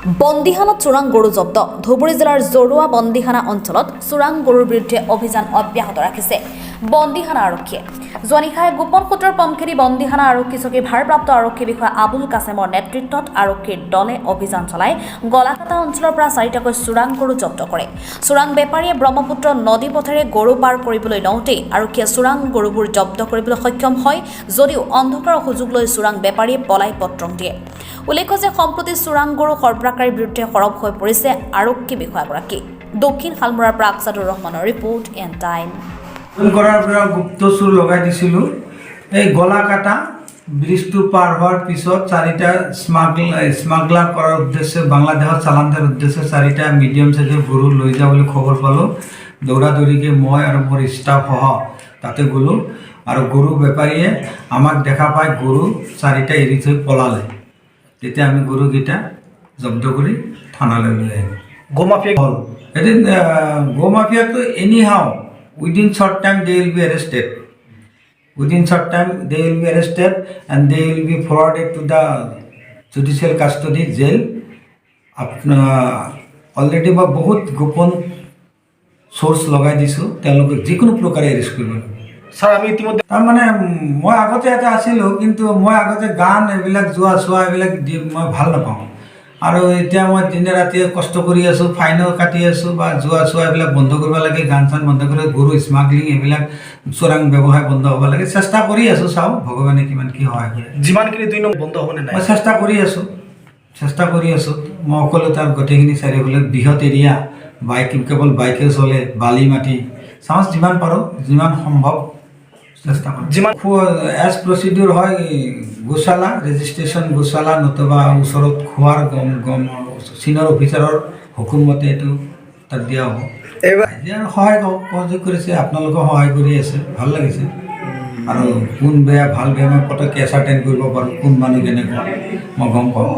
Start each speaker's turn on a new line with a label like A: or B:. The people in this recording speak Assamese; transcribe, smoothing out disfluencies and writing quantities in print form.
A: বন্দীশালত চোৰাং গৰু জব্দ। ধুবুৰী জিলাৰ জৰুৱা বন্দীখানা অঞ্চলত চোৰাং গৰুৰ বিৰুদ্ধে অভিযান অব্যাহত ৰাখিছে বন্দীখানা আৰক্ষীয়ে। যোৱা নিশাই গোপন সূত্ৰৰ পম খেদি বন্দীখানা আৰক্ষী চকীৰ ভাৰপ্ৰাপ্ত আৰক্ষী বিষয়া আবুল কাছেমৰ নেতৃত্বত আৰক্ষীৰ দলে অভিযান চলাই গলাকাটা অঞ্চলৰ পৰা চাৰিটাকৈ চোৰাং গৰু জব্দ কৰে। চোৰাং বেপাৰীয়ে ব্ৰহ্মপুত্ৰ নদী পথেৰে গৰু পাৰ কৰিবলৈ লওঁতেই আৰক্ষীয়ে চোৰাং গৰুবোৰ জব্দ কৰিবলৈ সক্ষম হয় যদিও অন্ধকাৰৰ সুযোগ লৈ চোৰাং বেপাৰীয়ে পলাই পত্ৰং দিয়ে। উল্লেখ্য যে সম্প্ৰতি চোৰাং গৰু সৰবৰাহকাৰীৰ বিৰুদ্ধে সৰব হৈ পৰিছে আৰক্ষী বিষয়াগৰাকী। দক্ষিণ শালমৰাৰ পৰা আকছাদুৰ ৰহমানৰ ৰিপৰ্ট, এন টাইম।
B: ফোন কৰাৰ পৰা গুপ্ত চোৰ লগাই দিছিলোঁ। এই গলাকাটা ব্ৰিজটো পাৰ হোৱাৰ পিছত চাৰিটা স্মাগলাৰ কৰাৰ উদ্দেশ্যে, বাংলাদেশত চালান দিয়াৰ উদ্দেশ্যে চাৰিটা মিডিয়াম চাইজৰ গৰু লৈ যোৱা বুলি খবৰ পালোঁ। দৌৰা দৌৰিকৈ মই আৰু মোৰ ষ্টাফসহ তাতে গ'লোঁ আৰু গৰু বেপাৰীয়ে আমাক দেখা পাই গৰু চাৰিটা এৰি থৈ পলালে। তেতিয়া আমি গৰুকেইটা জব্দ কৰি থানালৈ লৈ আহিলোঁ।
C: গো মাফিয়া
B: হ'ল এদিন গো মাফিয়াটো, anyhow within short time they will be arrested. Within short time they will be arrested and they will be forwarded to the judicial custody, jail. আপোনাৰ অলৰেডি মই বহুত গোপন চ'ৰ্চ লগাই দিছোঁ, তেওঁলোকক যিকোনো প্ৰকাৰে এৰেষ্ট কৰিব লাগিব।
C: ছাৰ, আমি ইতিমধ্যে
B: তাৰমানে মই আগতে এটা আছিলোঁ, কিন্তু মই আগতে গান এইবিলাক যোৱা চোৱা এইবিলাক দি মই ভাল নাপাওঁ। আৰু এতিয়া মই দিনে ৰাতিয়ে কষ্ট কৰি আছোঁ, ফাইনো কাটি আছোঁ বা যোৱা চোৱা এইবিলাক বন্ধ কৰিব লাগে, গান চান বন্ধ কৰি গৰু স্মাগলিং এইবিলাক চোৰাং ব্যৱসায় বন্ধ হ'ব লাগে। চেষ্টা কৰি আছোঁ, চাওঁ ভগৱানে কিমান কি সহায় কৰে।
C: যিমানখিনি দুই নম্বৰ বন্ধ হ'বনে নাই?
B: মই চেষ্টা কৰি আছোঁ, চেষ্টা কৰি আছোঁ। মই অকলে তাৰ গোটেইখিনি চাৰিওফালে বৃহৎ এৰিয়া, বাইক, কেৱল বাইকে চলে, বালি মাটি। চাওঁ, যিমান পাৰোঁ, যিমান সম্ভৱ চেষ্টা কৰিম। এজ প্ৰচিডিউৰ হয়, গোশালা ৰেজিষ্ট্ৰেশ্যন, গোশালা নতুবা ওচৰত খোৱাৰ গম গম চিনিয়ৰ অফিচাৰৰ হুকুম মতে এইটো তাত দিয়া হ'ব।
C: এইবাৰ
B: এতিয়া আৰু সহায় সহযোগ কৰিছে, আপোনালোকেও সহায় কৰি আছে, ভাল লাগিছে। আৰু কোন বেয়া ভাল বেয়া মই পটককৈ এচাৰটেইন কৰিব পাৰোঁ, কোন মানুহ কেনেকুৱা মই গম পাওঁ।